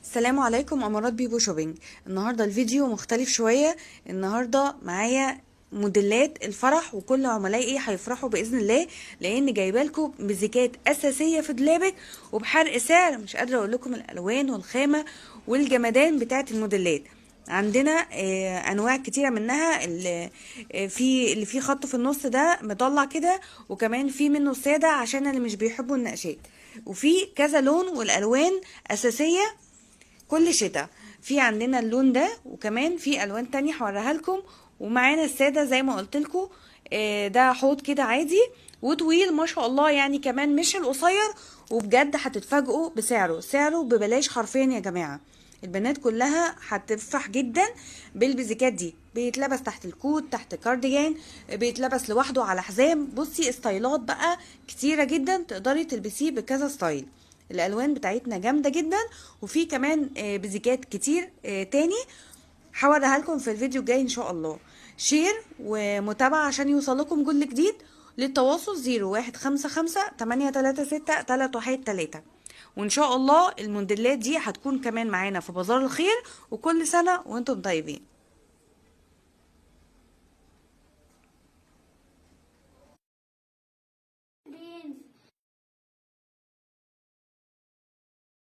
السلام عليكم امارات بيبو شوبينج. النهارده الفيديو مختلف شوية. النهارده معايا موديلات الفرح وكل عملائي هيفرحوا باذن الله، لان جايبه لكم بزيكات اساسية في دولابك وبحرق سعر. مش قادرة اقول لكم الالوان والخامه والجمدان بتاعه الموديلات. عندنا انواع كتيرة منها، اللي في اللي فيه خط في النص ده مطلع كده، وكمان في منه ساده عشان اللي مش بيحبوا النقشات، وفي كذا لون والالوان اساسية كل شتاء. في عندنا اللون ده، وكمان في الوان تانية هوريها لكم. ومعانا السادة زي ما قلت لكم، ده حوض كده عادي وطويل ما شاء الله، يعني كمان مش القصير، وبجد هتتفاجئوا بسعره. سعره ببلاش حرفيا يا جماعة. البنات كلها هتفرح جدا بالبزيكات دي. بيتلبس تحت الكوت، تحت كارديجان، بيتلبس لوحده على حزام. بصي ستايلات بقى كتيرة جدا تقدري تلبسيه بكذا style. الالوان بتاعتنا جامدة جدا، وفي كمان بزيكات كتير تاني هوريها لكم في الفيديو الجاي ان شاء الله. share ومتابعة عشان يوصل لكم كل جديد. للتواصل 0155 836 313. وان شاء الله الموديلات دي هتكون كمان معانا في بازار الخير. وكل سنة وانتم طيبين.